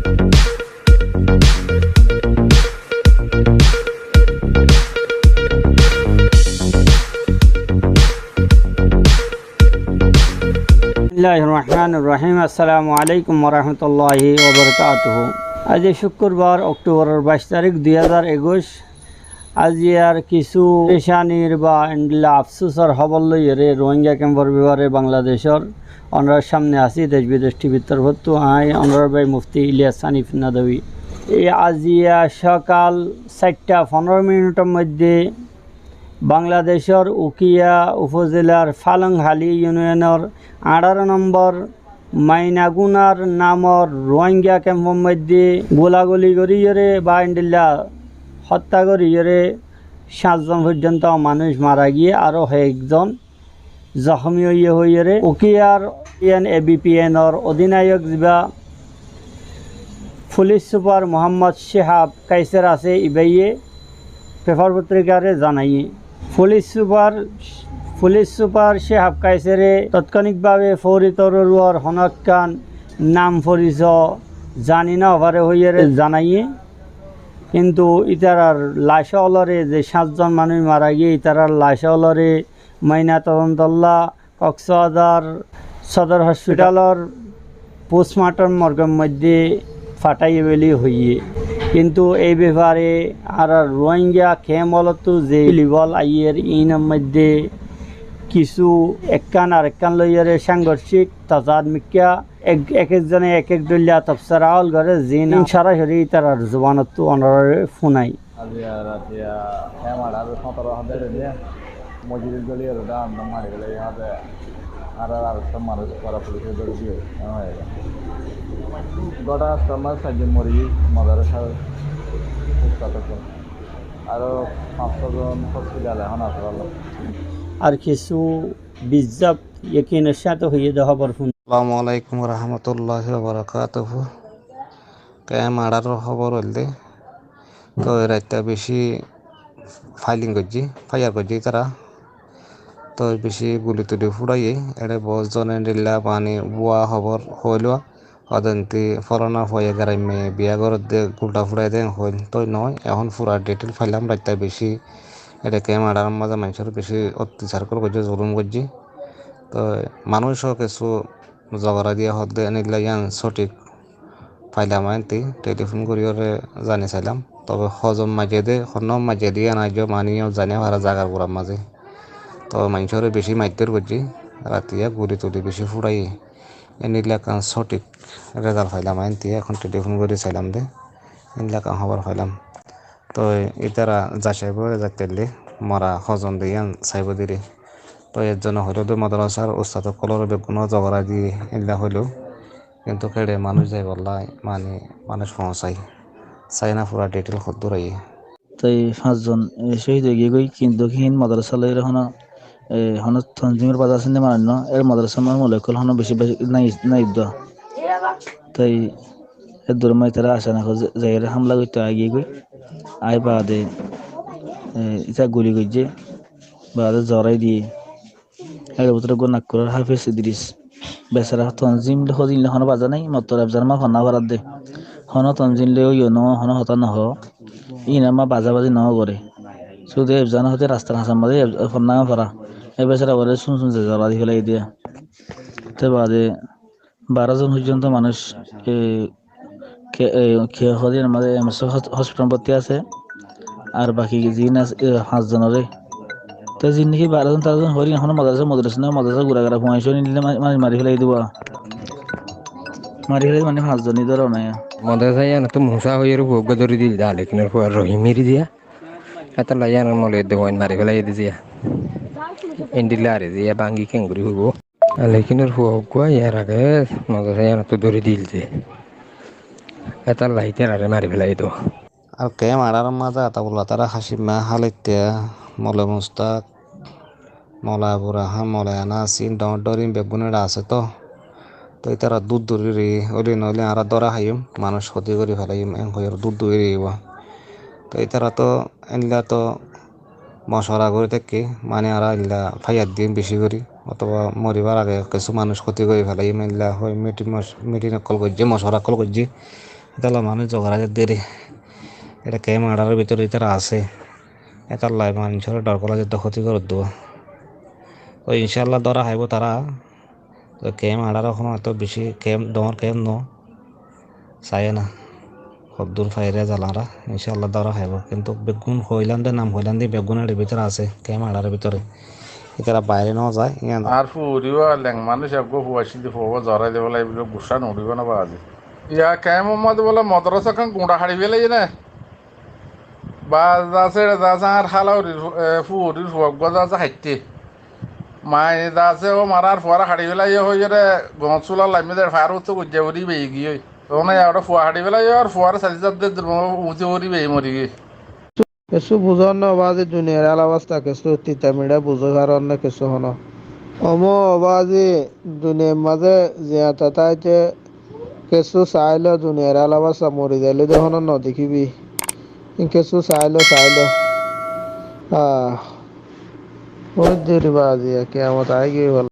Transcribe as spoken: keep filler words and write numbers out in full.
Bismillahir Rahmanir Rahim. Assalamu alaikum wa rahmatullahi wa barakatuhu. Aijja cúkkurbar, Oktobaror baic tarík, dui házar ekuic. Aijjar kissú perecanir ba endilla afsusor hóbor loiyóre Rohingya kempor befare Bangladecor onorar samne así, Dec Bidec T V'r torfóttu añí onorar bái Mufti Ilyas Hanif Nadwi. Ei aijja sokal sairta fondoro minitor moidde Bangladecor Ukiya ufozilar Falonghali iunionor añçáro nombor Mainagunar namor Rohingya kempor moidde gulaguli goríyore ba endilla hottá goríyore sáñtzon foijjonto manúic mara giyé, aró hoekzon zohmi óiye hoiyóre Ukiyar iyan A B P N or odinayok ziba fulic sufar Muhammod Cehab Kaiser asé, ibáye pefar fotrikare zanaiyé. Fulic sufar, fulic sufar Cehab Kaisere totkonikbabe fouri toror uore honó ekkán nam foriso zani no fare hoiyóre zanaiyé. Kintu ítarar lac ólore, ze sáñtzon manúic mara giyé, ítarar lac ólore moina todontolla Koksbazar Sodor Hospitalor postmortem morgor moidde fathaiye buli hoiyé. Kintu ei befare añárar Rohingya kemp ólottu ze libol aiyér, inor moidde kissú ekkán arekkán loiyóre sángorcik tazad mikká ek, ek ekzone ek ek dhoilla tobsora ól gore, ziín añí sorasori ítarar zubanottu onorare funai. Aijja ratiya kemp añçáro fondoro házar diye mosjid goli ar dán mari goli házar ar ar só manúic para fulice dóri diye. Gótana samne sairjon mori giyé, madrasar ustad ókkol. Aró fañs só zon hospital ehón asé bála. Ar kissú bizzaf yakinor sáñte hoiyé de hóbor fún. Assalamu alaikum wa rahmatullahi wa barakatuhu. Kemp añçáro hóbor óilde, toi raitta beci failing goijjé, faiyar goijjé ítara. Toi beci guli tuli fúçaiye, ére bout zone endilla mani bua hóbor hoilo, hodenti fólana fuaye garaimmaye biya goredde gulta fúçai de hoil, toi noó, ehón fura detail failam. Raitta beci ére kemp añçáror mazé maincór beci ottacár ókkol goijjé, zulum goijjé. Toi manúic ó kissú zogora diya hoódde, enilla yián sóthik failam aññí, telifón goríyoré zani sailam. Tobe hozon maijjé dé, honnúa maijjé dé yián aijjó mani yó zani fara zagar gura mazé. Tobe maincóre bicí maidder goijjé, ratiya guli tuli bicí fúçaiyé. Enilla ekkán sóthik rezalt failam aññí, ehón telifón gorí sailam dé, enilla ekkán hóbor failam. Toi ítara zai saibóu re zaittáille mora hozon de yián saibóu diri. Toi ekzone hoilóu de modorasar ustad ókkolóre beggúnore zogora diyé, éilla hoilóu. Kintu kéçe manúic zaibolla mani manúic foóñsai. Sai na fura detail hoddúr aiyé. Toi fañszon, e, cóhid ói giyégoi, kintu híin modorasa loi honó, e, honó tonzimor baza asé né mani no, er modorasar mani moulovi ókkol honó beci beci nai, nai dua. Toi eddur maze tará acanakoc zaiyóre hámla goittó aigiyégoi. Ai baade, e, ítara guli goijjé, baade zorai diyé. Ere bútore uggúa Nakkurar Háfez Idris. Besara tonzim loi hozin loi honó baza nái, mottor efzan ma fonná faradde. Honó tonzim loi óiyo no, honó hotá nohó. Íin amma bazabazi nogoré. Cúde efzan hoté rastar hañsar mazé ef-, fonná fora. E besara uore cún cún ze zora di félai diya. Te baade baró zon foijjonto manúic, e, ke-, e, ke hodin mazé M S F hos-, hospital botti asé. Ar baki zin asé, e, fañs zonoré. Te zin niki baró zon, teró zon horin, ehón modorasa, modorasa no, modorasa gura gara fuain cúain nile ma-, mani mari félai dibo. Mari félai mani fañs zon idor onaya. Modorasa yián to Musa hoiyóre fua uggúa dóri dil dá, lekin ar fua Rohim eri diya. Hétolla yián ar mole edde fuain mari félai diya. Endilla are diya, bangi kengori hoibo. Lekin ar fua uggúa yar age modorasa yiánottu dóri dil de. Hétolla ítarare mari félai do. Ar kemp añçárar mazé Ataullah tará, Hacim Miya, Hálid Miya, Mole Mustak, Mole Abu Raihan, Mole Anas, in dhoóñr dhoóñr in beggún eçe asé to. To ítara dur dur eri, óile noóile añára dóra háiyum, manúic hóti gorí felaiyum, en hoiyóre dur dur eri aibó. To ítara to, endilla to mocora gorí táke, mani añára endilla fáiyar diyum bicí gorí, otoba moribar age kessú manúic hóti gorí felaiyum, endilla hoi mitin moc-, mitin ókkol goijjé, mocora ókkol goijjé. Hétolla manúic zogar aijjé deri. Eçé kemp añçaror bútore ítara asé. Hétolla manúicoré dhor gorí aijjé dóri hóti gorí diyé. Toi incálla dóra háibo tará. Toi kemp añçaror honó eto beci kemp, dóñr kemp no. Saiyó na. Hoddúr fairé zalá añára. Incálla dóra háibo. Kintu beggún hoilam de, nam hoilam de, beggún eçé bútore asé. Kemp añçaror bútore. Ítara baire no zai. Yián ar furi wa leng manúic eggúa fua asíl de, fua zorai de bóle, ibá guccá no uçíbo na bazi. Iya, kemp or mazé bóle modorasa ekkán guñça haçi félaiye né. Ba zasé, zasé añár hála furi, e, furi fua eggúa zasé háitte. Mai zasé ó marár fuaré haçi félaiye hoiyóre goñt súla laimé de far uttú goijjá uri begi giyói. Tóna ya óre fua haçi félaiye ar fuaré sali zadde dur uñti uri begi mori giyói. Kessú buzón no bazi, duniyair ál obostá kessú tita miçá buzó faron né kessú honó. Omó bazi, duniyair mazé ziyata táite kessú saáilo, duniyair ál obostá mori zailé de honó no dekíbi. Ín kessú saáilo, saáilo. Ah, ói deri bazi, kiyamot aigiyói.